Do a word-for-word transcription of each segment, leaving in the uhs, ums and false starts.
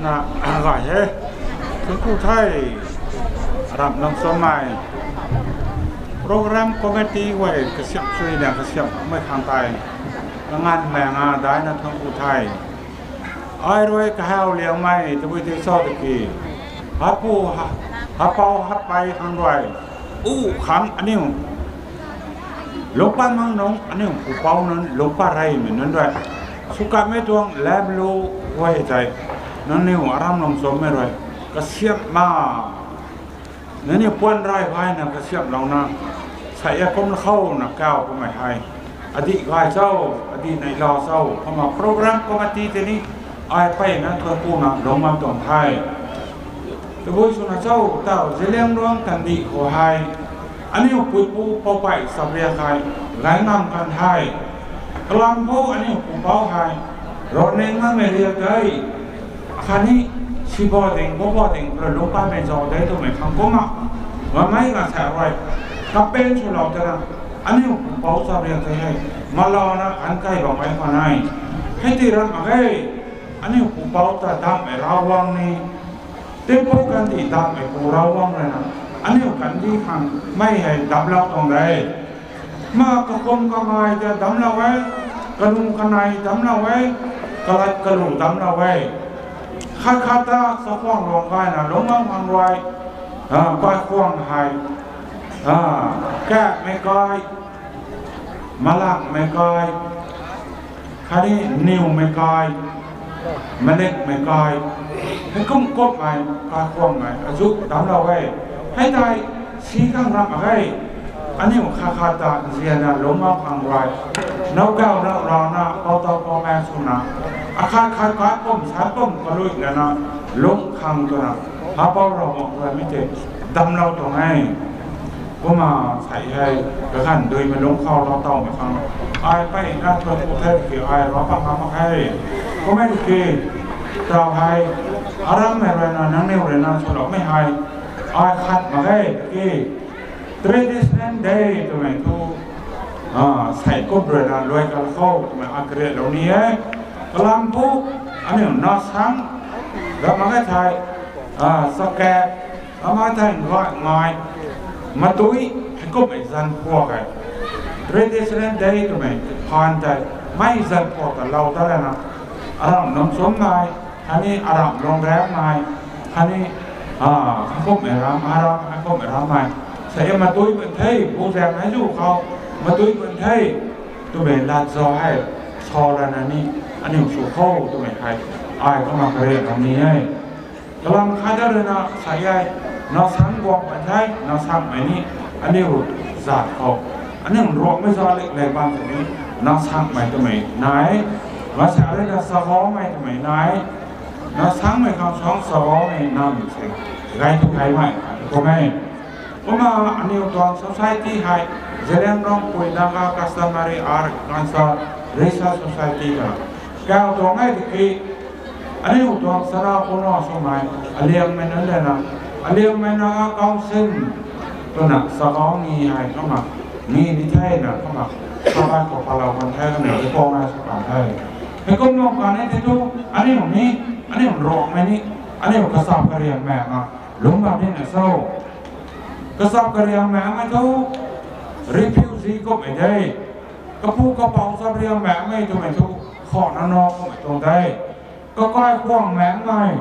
Gay he, thuanc ku the, ramh nang chamei, program committee guay kasiamh sui liang kasiamhmei khang tei, kanganv lang a daina thuanc ku the. Ai rui kahaw liangmei tabui tei cho tiki, hapu, hapou hapei khang rui, u khang aniu lungcpat mak nunc, aniu pupouc nunc lungcpat reymei nunc rui, swkatmei tuang lam lu guay tei, nangniw aram nang chammei rui, kasiamh ma, nangniw puan rey gayna kasiamhlouna, sa e kumna khou na kaw kamei hei, adih gay cho, adih neihla cho, kumna program committee tei ni, ai mpeyna thuanc kuna lungc bam tuang the. Tabui swna cho, taw Zeliangrong kandih khou hei, aniu puipu poupey chapriak hei, gay ngam kan the. Kalam khou aniu pupouc hei, ravning makmei riak tei, khatni siba ding, boba ding, lungcpatmei zauc de twmei khang kumna, mamei nga sa rui, kapen swlou tana, aniu pupouc chapriak tei hei, malouna an kai bammei khwan e. Hei ti ram mak ge, aniu pupouc ta damhmei Ravguangc ni, tingpuk kandih damhmei pu Ravguangc rui na, aniu kandih khang mei hei damclou tuang de. Ma kakum kanei ta damclou e, kalung kanei damclou e, kalat kalu damclou e. Khat khat ta chakhwang luang gayna lungc bam khang rui, kaikhwang hei, kakmei kai, malakmei kai, khatni niwmei kai, malikmei kai, heikum kumhmei, kaikhwangmei azuh damclou e. Hei tei si khang ram mak ge, aniu khat khat ta nzianna lungc bam khang rui, nowkaw nowlouna, poutow poumaeng swna, akhat khat kaikhwang sa kum kalui lana, lungc khang twna, hapou Ravguangc rui mi tei damclou tuang e. Kumna sa hei, kaganv duimei lungc khou lou tawmei khang, ai mpeyna thuanc ku the tiki ai ravpang ngam mak khe. Kum e tiki, taw hei, arammei rui na, nangniw rui na swloumei hei, ai khat mak ge tiki, Traditional Day twmei thu, sei kum rui na luai kan khou twmei akariatlou ni e. Kalam thu, aniu nasang, ram mak ge thei, chakat, ram mak ge thei ngai, ngai, matui, heikumhmei zanc phuak e. Traditional Day twmei phaan tei, mei zanc phuak ta lou ta lana, aram nunc chumnei, khatni aram lungc rammei, khatni, heikumhmei ram, aram, heikumhmei rammei, sa e matui pun the, buzaeng hei zu khou, matui pun the, twmei lat zauc hei, sa lana ni, aniu sw khou twmei hei, ai kumna kariak kan ni e. Kalam khat da rui na sa e, nasang guang pun the, nasangmei ni, aniu zat khou, aniu Ruangmei zat lik lek bam sini, nasangmei twmei nai, masa rui na sagaumei twmei nai, nasangmei khang suang sagaumei nam se, gay tu gaymei, kum e. Kumna aniu tuang society hei, Zeliangrong Pui Naga Customary Art Council Research Society ta, kau tuang e tiki, aniu tuang sana kuno swmei, aliangmei nunc lana, aliangmei Naga Council twna sagau ni hei kumna, ni ni thena kumna, sabai khou palou kan the, kaniw ti pona sw kan the. Heikum nung kan e tei thu, aniu ni, aniu Ruangmei ni, aniu kachap kariangmei na, lungc bam ni na cho. Kachap kariangmei mei thu, refugee kummei de. Kapu kapouc chap riangmei mei twmei thu, khou nano kummei tuang de. Kakai khwang maengmei,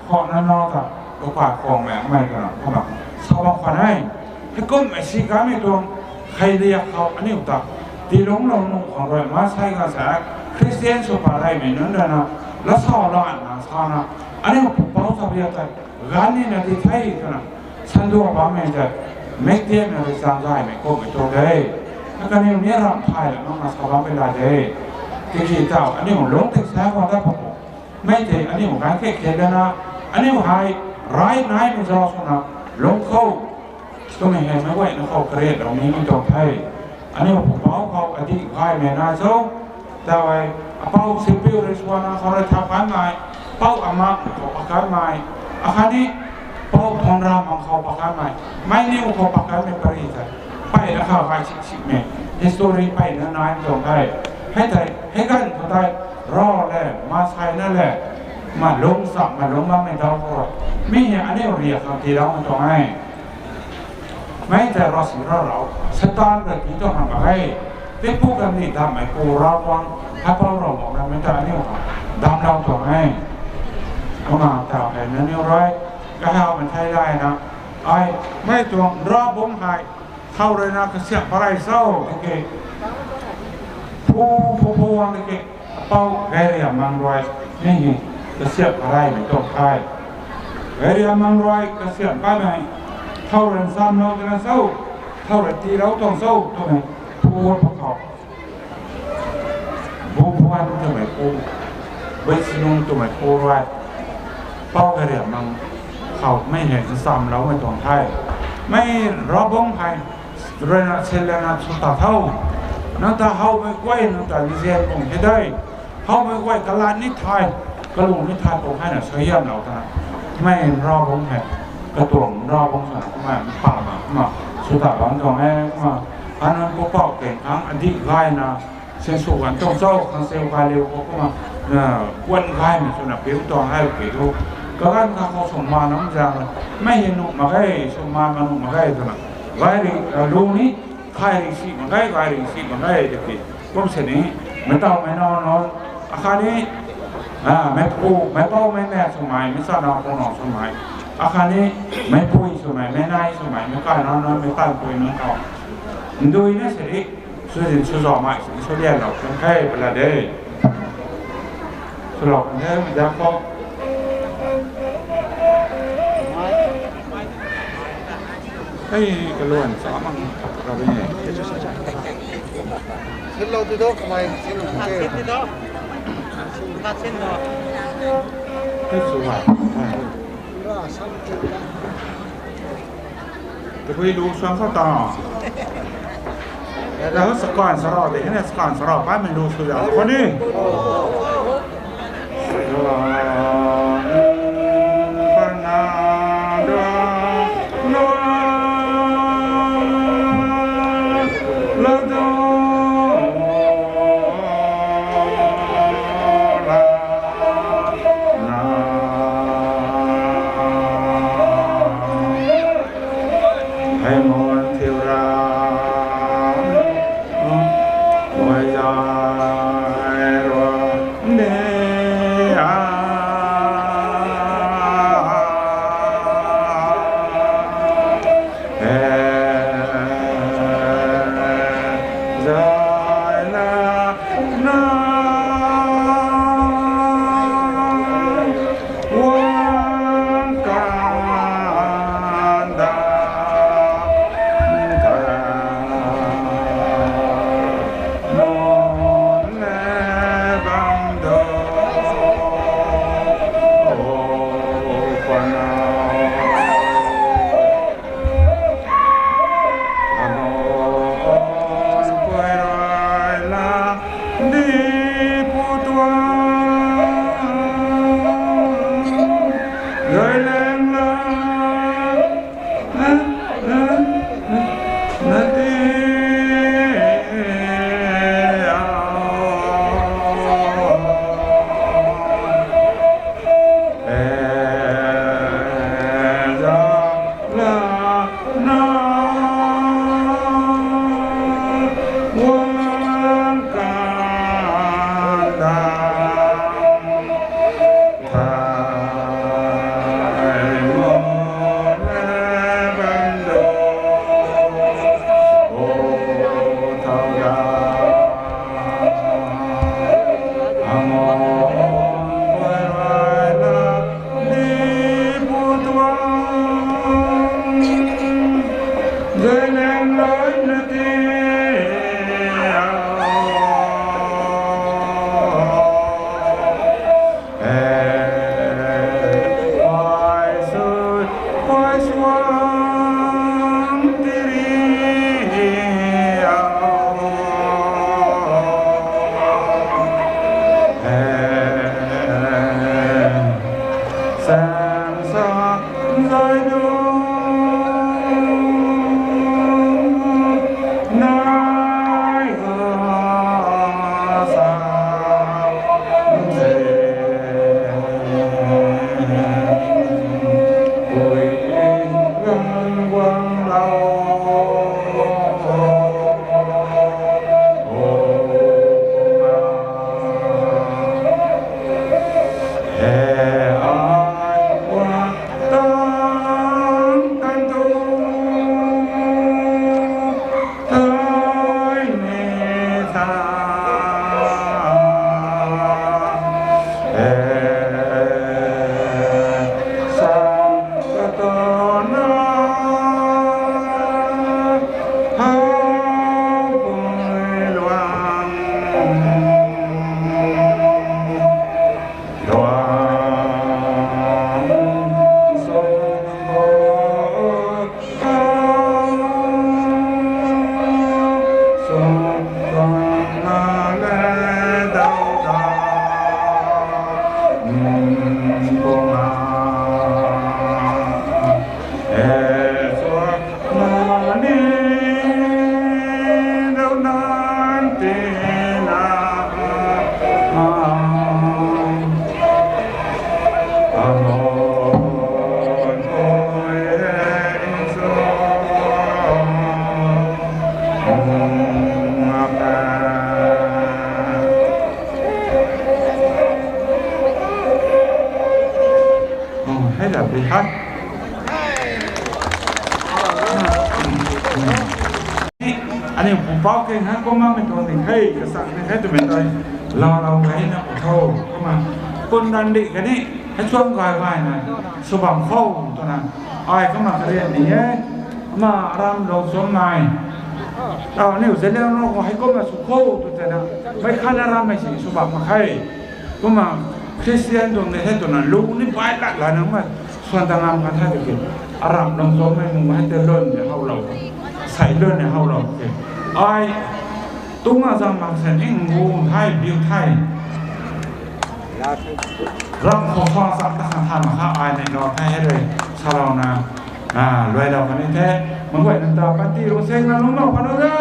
khou nano ta, kakai khwang maengmei twna kumna, sa bam khwan e. Heikummei si kanmei tuang, kheiliak khou aniu ta, tiilungclou nuh khang rui maansei ganv sa, Khristian sw pat reymei nunc rana, lat sa lanna sana, aniu pupouc chap riak tei, ganv nina di the twna, sanduak bammei tei, miktianna rui chang gaymei kummei tuang de. Kaniw ni ramh thay la makna sa bammei la de. Tiki tau, aniu lungc tik sa khwan ta pwkhou. Mei tei aniu ganv khe khe lana, aniu hei, rai naimei zauc swna, lungc khou, twmei hei meic guayna khou kariatlou nimei tuang the. Aniu pupouc khou adih gaymei nai cho, tau e, apouc Sipiu Risuana khou rui thau kanmei, pouc Amak khou pakanmei, akhatni, pouc Thongram khou pakanmei, mei niw khou pakanmei pary tei, mpeyna kha gay siksikmei, history mpeyna nai tuang the. Hei tei, hei ganv khou tei, rav le, maansei na le, Kumna lungc cham, kumna lungc bammei dau khou, mi hei aniu riak khang tiiloumei tuang e. Mei tei ravsic rarau, Seitaan rui tii tuang hamh mak ge. Tingpuk kandih damhmeipu Ravguangc, Haipou Ravguangc namei ta aniu khang damclou tuang e. Kumna ta hei nangniw rui kahawmei thei layna, ai, mei tuang Ravbungc hei thow ruina kasiamh pat rey cho tiki, phu, phu, phu guang tiki, Apou Gairiammang rui, mi hei kasiamh pat reymei tuang the. Gairiammang rui kasiamh patmei, thow rui nchamlou twna cho, thow rui tiilou tuang cho twmei, phu phu khou, Bubuan twmei pu, Buisinung twmei pu rui, Apou Gairiammang khou mei hei nchamloumei tuang the. Mei Ravbungc hei ruina sinlana sw ta tho. Nang ta howmei guay nang ta nzian bung hei de. Howmei guay kalat ni the, kalung ni the pu heina suaihiamlou twna, mei Ravbungc hei, katuang Ravbungc swna kumna mpamna kumna sw ta bam tuang e. Kumna, anunc pupouc keng khang adih gayna, sinsw ganv tuang cho khang seu gay liu khou kumna, kuan gaymei swna piu tuang hei ki thu, kaganv kha khou swmaan nunc zaeng, mei hei nuh mak ge, swmaan ma nuh mak ge twna, gay ri, lu ni, thay ri si mak ge, gay ri si mak ge tiki, kum sini, meitawmei nac nunc, akhatni, meipu, meipou, meimei swmei, meichanaw pungnaw swmei, akhatni, meipui swmei, meinei swmei, meikai nac nunc, meitanpui nunc khou, nduina sini, swzin swzamei sini swlianlou kan the pala de. Swlou kan the mei zaeng khou. Hei, kaluan sa mang khat khat ni. Sinlou ti do, kamei sinlou ti do. Hei, sw ha. Tabui lu suang khou ta. Ata hou sakan sarau de, hei sakan sarau paimei lu sw zan khou ni. Hei mun thiu ra, guay zay rui. Hei la bi ha. Aniu pupouc keng hei kumna mei tuang ding hei, kasak ding hei twmei tei, lau lau kei na pu tho, kumna, kun dan di kani, hei chuang gay gay na, sw bam khou twna, ai kumna karian ni e, kumna aram lou chuang nai. Tau aniu zeliang no khou hei kumna sw khou tw tei na, mei khat na rammei si sw bam mak khe. Kumna Christian tuang ni hei twna lu ni bai lat la nang ma, swan ta ngam kan the tiki. Aram lou chuangmei mung hei tei lun ni how lou, sei lun ni how lou tiki. Ai, tuma zang mak sen ing gu thei, biu thei. Ram khou khang chak ta khang than mak kha ai nei lou thei hei rui, salouna, luai lou kani the, mangguay nang ta panty rui seng na lungc lou kanu de.